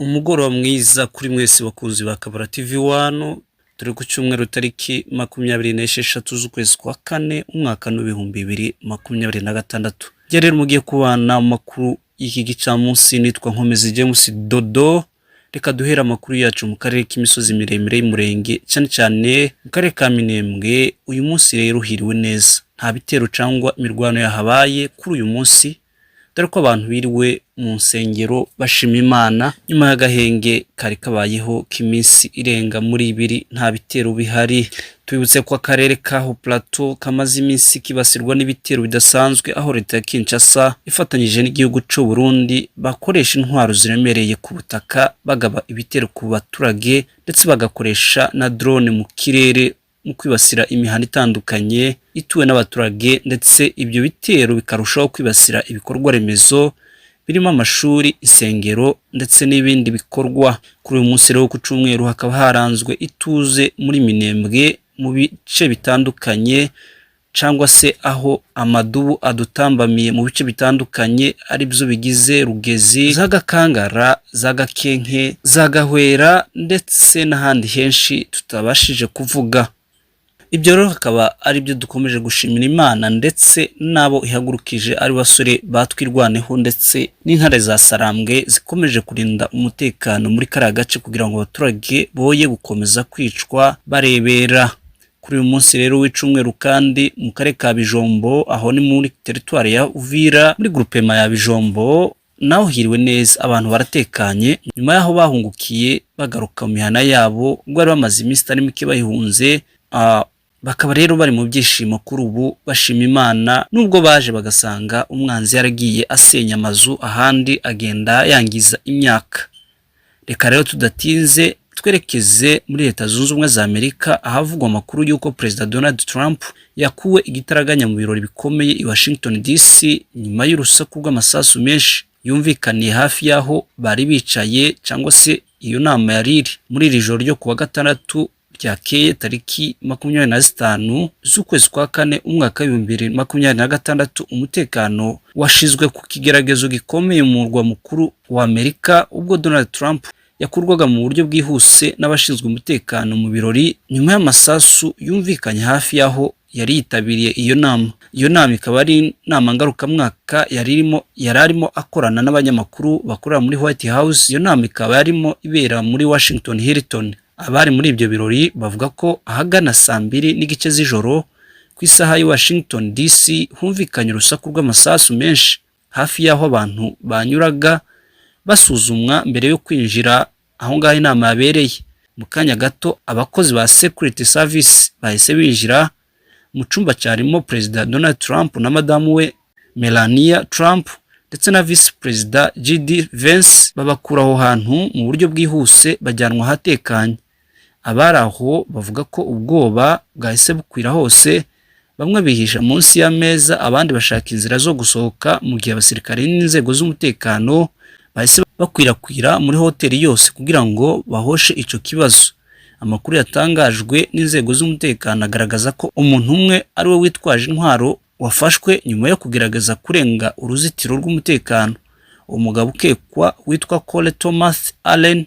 Umugoroba mwiza kuri mwese bakunzi ba Kabara TV One. Turi ku cyumweru, tariki 26 z'ukwezi kwa kane, umwaka w'2026. Njye rero mugiye kubana mu makuru y'iki gicamunsi nitwa Nkomezi James Dodo. Reka duhere amakuru yacu mu karere k'imisozi miremire y'Umurenge, cyane cyane mu karere ka Minembwe. Uyu munsi rero hiriwe neza, nta bitero cyangwa imirwano yahabaye kuri uyu munsi, dore ko abantu biriwe mu nsengero bashima Imana nyuma y'agahenge kari kabayeho k'iminsi irenga muri 2 nta bitero bihari. Tubibutse ko akarere ka Plateau kamaze iminsi kibasirwa n'ibitero bidasanzwe, aho leta ya Kinshasa ifatanyije n'igihugu cy'u Burundi bakoresha intwaro ziremereye ku butaka, bagaba ibitero ku baturage, ndetse bagakoresha na drone mu kirere mu kwibasira imihanda itandukanye ituwe n'abaturage, ndetse ibyo bitero bikarushaho kwibasira ibikorwa remezo birimo amashuri, insengero ndetse n'ibindi bikorwa. Kuri uyu munsi rero ku cyumweru hakaba haranzwe ituze muri Minembwe mu bice bitandukanye, cyangwa se aho amadubu adutambamiye mu bice bitandukanye, ari byo bigize Rugezi, za Gakangara, za Gakenke, za Gahwera ndetse n'ahandi henshi tutabashije kuvuga. Ibyo rero akaba ari byo dukomeje gushimira Imana ndetse n'abo ihagurukije, ari basore batwirwaneho ndetse n'intare za Sarambwe zikomeje kurinda umutekano muri kariya gace, kugira ngo abaturage boye gukomeza kwicwa barebera. Kuri uyu munsi rero w'icumweru kandi, mu karere ka Bijombo, aho ni muri teritwari ya Uvira, muri grupema ya Bijombo, naho hiriwe neza, abantu baratekanye nyuma y'aho bahungukiye bagaruka mu mihana yabo ubwo bari bamaze iminsi itari mike bayihunze. Bakaba rero bari mu byishimo kuri ubu, bashima Imana, nubwo baje bagasanga umwanzi yaragiye asenya amazu, ahandi agenda yangiza imyaka. Reka rero tudatinze twerekeze muri Leta Zunze Ubumwe za Amerika, ahavugwa amakuru y'uko Perezida Donald Trump yakuwe igitaraganya mu birori bikomeye i Washington DC, nyuma y'urusaku rw'amasasu menshi yumvikaniye hafi y'aho bari bicaye, cyangwa se iyo nama yari iri, muri iri joro ryo kuwa gatandatu ryakeye, tariki 25 z'ukwezi kwa kane, umwaka w'2026. Umutekano washizwe ku kigeragezo gikomeye mu murwa mukuru wa Amerika ubwo Donald Trump yakurwaga mu buryo bwihuse n'abashinzwe umutekano mu birori, nyuma y'amasasu yumvikanye hafi y'aho yari yitabiriye iyo nama. Iyo nama ikaba ari inama ngarukamwaka yari arimo akorana n'abanyamakuru bakorera muri White House. Iyo nama ikaba yarimo ibera muri Washington Hilton. Abari muri ibyo birori bavuga ko ahagana saa 2:30 z'ijoro ku isaha y'i Washington DC humvikanye urusaku rw'amasasu menshi hafi y'aho abantu banyuraga basuzumwa mbere yo kwinjira aho ngaho inama yabereye. Mu kanya gato abakozi ba Security Service bahise binjira mu cyumba cyarimo Perezida Donald Trump na madamu we Melania Trump ndetse na Visi Perezida JD Vance, babakura aho hantu mu buryo bwihuse bajyanwa ahatekanye. Abari aho bavuga ko ubwoba bwahise bukwira hose, bamwe bihisha munsi y'ameza, abandi bashaka inzira zo gusohoka, mu gihe abasirikare n'inzego z'umutekano bahise bakwirakwira muri hoteli yose kugira ngo bahoshe icyo kibazo. Amakuru yatangajwe n'inzego z'umutekano agaragaza ko umuntu umwe ari we witwaje intwaro wafashwe nyuma yo kugerageza kurenga uruzitiro rw'umutekano. Uwo mugabo ukekwa witwa Cole Thomas Allen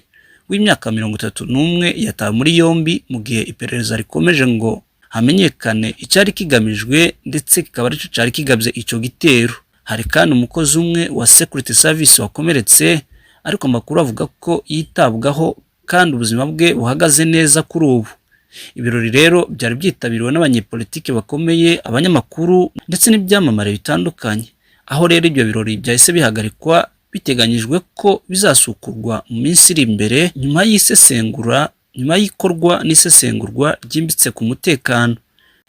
w'imyaka 31 yatawe muri yombi mu gihe iperereza rikomeje ngo hamenyekane icyari kigamijwe, ndetse kikaba aricyo cyari kigabye icyo gitero. Hari kandi umukozi umwe wa Security Service wakomeretse, ariko amakuru avuga ko yitabwaho kandi ubuzima bwe buhagaze neza kuri ubu. Ibirori rero byari byitabiriwe n'abanyepolitiki bakomeye, abanyamakuru ndetse n'ibyamamare bitandukanye, aho rero ibyo birori byahise bihagarikwa, biteganyijwe ko bizasukurwa mu minsi iri imbere nyuma y'ikorwa n'isesengurwa ryimbitse ku mutekano.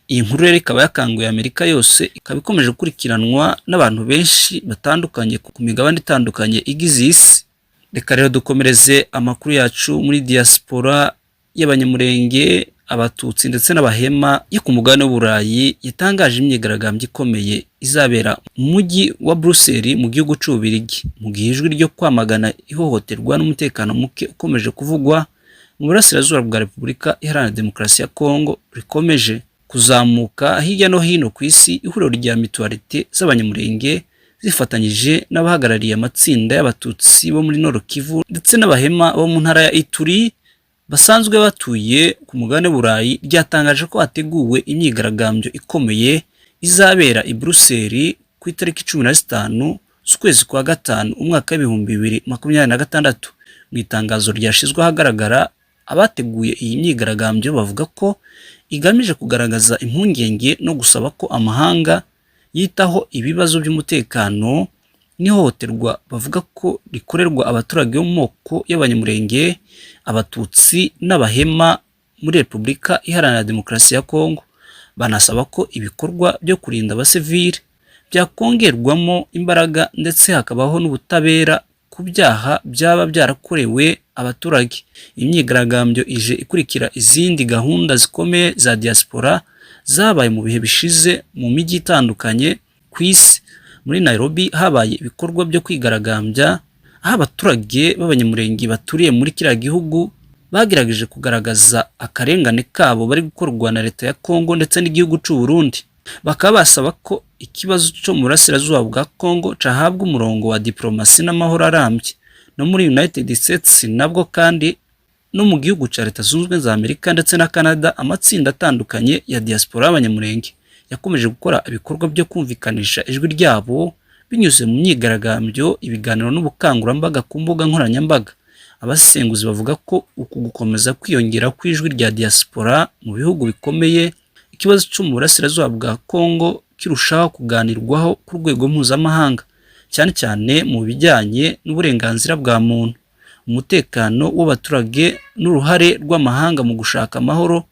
Iyi nkuru rero ikaba yakanguye Amerika yose, ikaba ikomeje gukurikiranwa n'abantu benshi batandukanye ku migabane itandukanye igize isi. Reka rero dukomereze amakuru yacu muri diaspora y'Abanyamurenge, Abatutsi ndetse n'Abahema yo ku mugabane w'Uburayi, yatangaje imyigaragambyo ikomeye izabera mu mujyi wa Buruseli mu gihugu cy'Ububiligi, mu gihe ijwi ryo kwamagana ihohoterwa n'umutekano muke ukomeje kuvugwa mu burasirazuba bwa Repubulika Iharanira Demokarasi ya Kongo rikomeje kuzamuka hirya no hino ku isi. Ihuriro rya mutualité z'Abanyamurenge zifatanyije n'abahagarariye amatsinda y'Abatutsi bo muri Nord Kivu ndetse n'Abahema bo mu ntara ya Ituri basanzwe batuye ku mugabane Burayi, ryatangaje ko hateguwe imyigaragambyo ikomeye izabera i Buruseli ku itariki 15 z'ukwezi kwa gatanu umwaka w'2026. Mu itangazo ryashyizwe ahagaragara, abateguye iyi myigaragambyo bavuga ko igamije kugaragaza impungenge no gusaba ko amahanga yitaho ibibazo by'umutekano n'ihohoterwa bavuga ko rikorerwa abaturage bo mu moko y'Abanyamulenge, Abatutsi n'Abahema muri Repubulika Iharanira Demokarasi ya Kongo. Banasaba ko ibikorwa byo kurinda abasivili byakongerwamo imbaraga ndetse hakabaho n'ubutabera ku byaha byaba byarakorewe abaturage. Imyigaragambyo ije ikurikira izindi gahunda zikomeye za diaspora zabaye mu bihe bishize mu mijyi itandukanye ku isi. Muri Nairobi habaye ibikorwa byo kwigaragambya, aho abaturage b'Abanyamulenge baturiye muri kiriya gihugu bagerageje kugaragaza akarengane kabo bari gukorwa na leta ya Kongo ndetse n'igihugu cy'u Burundi. Bakaba basaba ko ikibazo cyo mu burasirazuba bwa Kongo cahabwa umurongo wa diplomasi n'amahoro arambye. No muri United States nabwo kandi no mu gihugu cya Leta Zunze Ubumwe za Amerika ndetse na Canada, amatsinda atandukanye ya diaspora y'Abanyamulenge yakomeje gukora ibikorwa byo kumvikanisha ijwi ryabo binyuze mu myigaragambyo, ibiganiro n'ubukangurambaga ku mbuga nkoranyambaga. Abasesenguzi bavuga ko uku gukomeza kwiyongera kw'ijwi rya diaspora mu bihugu bikomeye, ikibazo cyo mu burasirazuba bwa Kongo kirushaho kuganirwaho ku rwego mpuzamahanga, cyane cyane mu bijyanye n'uburenganzira bwa muntu, umutekano w'abaturage n'uruhare rw'amahanga mu gushaka amahoro,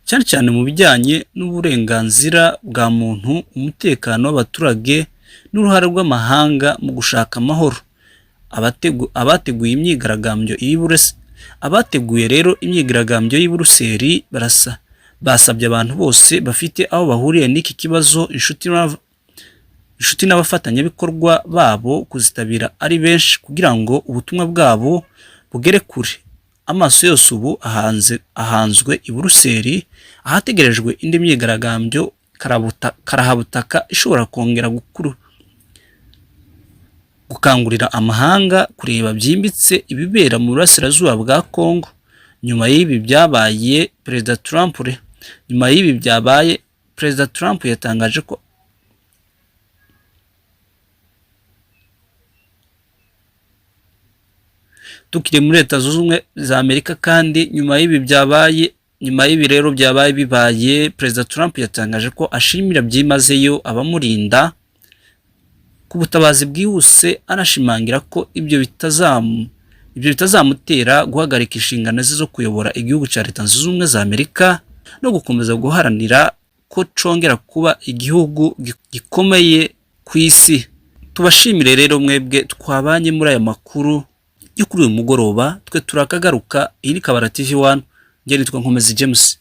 cyane cyane mu bijyanye n'uburenganzira bwa muntu, umutekano w'abaturage n'uruhare rw'amahanga mu gushaka amahoro. Abateguye imyigaragambyo abateguye rero imyigaragambyo y'i Buruseli basabye abantu bose bafite aho bahuriye n'iki kibazo, inshuti n'abafatanyabikorwa babo kuzitabira ari benshi kugira ngo ubutumwa bwabo bugere kure. Amaso yose ubu ahanzwe i Buruseli, ahategerejwe indi myigaragambyo karahabutaka ishobora kongera gukangurira amahanga kureba byimbitse ibibera mu burasirazuba bwa Kongo. Nyuma y'ibi byabaye, Perezida Trump yatangaje ko tukiri muri Leta Zunze Ubumwe za Amerika kandi nyuma y'ibi byabaye, nyuma y'ibi rero byabaye bibaye, Perezida Trump yatangaje ko ashimira byimazeyo abamurinda ku butabazi bwihuse, anashimangira ko ibyo bitazamutera guhagarika inshingano ze zo kuyobora igihugu cya Leta Zunze Ubumwe za Amerika no gukomeza guharanira ko congera kuba igihugu gikomeye ku isi. Tubashimire rero mwebwe twabanye muri aya makuru yo kuri uyu mugoroba, twe turakagaruka. Iyi ni Kabara TV 1, njye nitwa Nkomezi James.